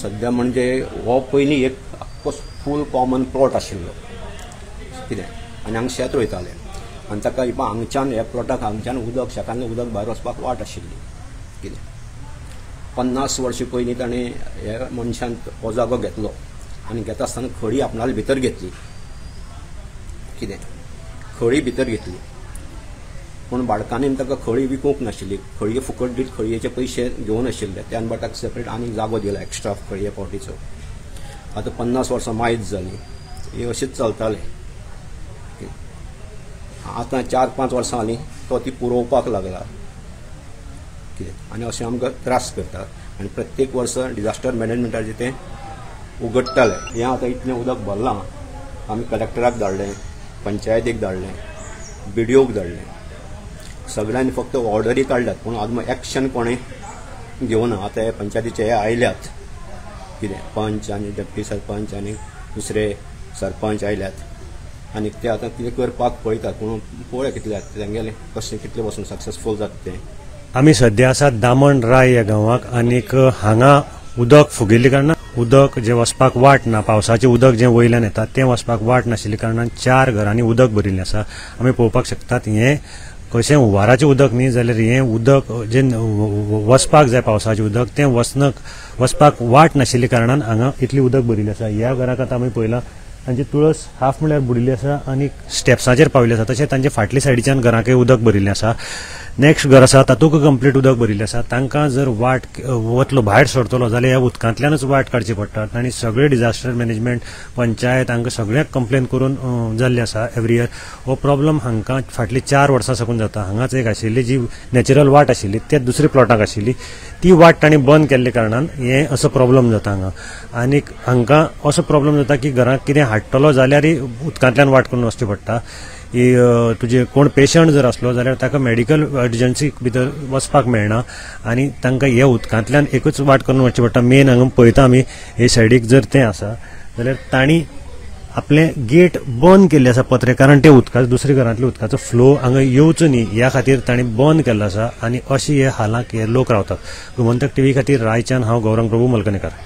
सद्या म्हणजे हो पयलीं एक आख्खो फूल कॉमन प्लॉट आशिल्लो कितें, आनी हांगा शेत रोयताले आनी ताका हांगच्यान ह्या प्लॉटाक हांगच्यान उदक शेतांतलें उदक भायर वचपाक वाट आशिल्ली कितें. 50 वर्सां पयलीं ताणें ह्या मनशान हो जागो घेतलो आनी घेता आसतना खळी आपणाले भितर घेतली कितें, खळी भितर घेतली. पूण बाडकांनी ताका खळी विकूंक नाशिल्ली, खळये फुकट दीत खळयेचे पयशे घेवन आशिल्ले. त्यान बट ताका सेपरेट आनीक जागो दिला एक्स्ट्रा खळये पावटीचो. आतां 50 वर्सां मायज जाली, हे अशेंच चलतालें. आतां 4-5 वर्सां जालीं तो ती पुरोवपाक लागला कितें, आनी अशें आमकां त्रास करता. आनी प्रत्येक वर्सा डिजास्टर मॅनेजमेंटाचें तें उगडटालें. हें आतां इतलें उदक भरलां, आमी कलेक्टराक धाडलें, पंचायतीक धाडलें, बीडीओक धाडलें, सगळ्यांनी फक्त ऑर्डरी काडल्यात पूण आजून एक्शन कोणें घेवना. आतां हे पंचायतीचे हे आयल्यात कितें, पंच आनी डेप्टी सरपंच आनी दुसरे सरपंच आयल्यात आनी ते आतां कितें करपाक पळयतात, पूण पळोवया कितले तेंगेलें कशें कितले वचून सक्सेसफूल जाता तें. आमी सद्या आसात दामण राय ह्या गांवाक आनीक हांगा उदक फुगिल्ले कारणान उदक जें वचपाक वाट ना, पावसाचें उदक जें वयल्यान येता तें वचपाक वाट नाशिल्ले कारणान 4 घरांनी उदक भरिल्लें आसा. आमी पळोवपाक शकतात हें कशें हुवाराचें उदक न्ही जाल्यार हें उदक जें वचपाक जाय पावसाचें उदक तें वचपाक वाट नाशिल्ले कारणान हांगा इतलें उदक भरिल्लें आसा. ह्या घराक आतां आमी पळयलां तांची तुळस हाफ म्हळ्यार बुडिल्ली आसा आनी स्टेप्साचेर पाविल्ली आसा. तशें तांचे फाटले सायडीच्यान घराकय उदक भरिल्लें आसा. नेक्स्ट घर आसा तातूंत कंप्लीट उदक भरिल्लें आसा. तांकां जर वाट वतलो भायर सरतलो जाल्यार ह्या उदकांतल्यानच वाट काडची पडटा. आनी सगळे डिजास्टर मॅनेजमेंट पंचायत हांकां सगळ्याक कंप्लेन करून जाल्लें आसा एवरी इयर. हो प्रॉब्लम हांकां फाटलीं 4 वर्सां साकून जाता. हांगाच एक आशिल्ली जी नॅचरल वाट आशिल्ली ते दुसरी प्लॉटाक आशिल्ली ती वाट तांणी बंद केल्ले कारणान हें असो प्रॉब्लम जाता हांगा. आनीक हांकां असो प्रॉब्लम जाता की घरांत कितें हाडटलो जाल्यारय उदकांतल्यान वाट करून वचची पडटा. तुजे कोण पेशंट जर आसलो जाल्यार ताका मेडिकल अर्जन्सी भितर वचपाक मेळना आनी तांकां ह्या उदकांतल्यान एकूच वाट करून वचचें पडटा. मेन हांगा पळयता आमी हे सायडीक जर तें आसा जाल्यार तांणी आपलें गेट बंद केल्लें आसा पत्रे, कारण ते उदकाचो दुसऱ्या घरांतल्या उदकाचो फ्लो हांगा येवचो न्ही ह्या खातीर तांणी बंद केल्लो आसा. आनी अशें हे हालांक हे लोक रावतात. गोमंतक टीव्ही खातीर रायच्यान हांव गौरंग प्रभू मलकनेकर.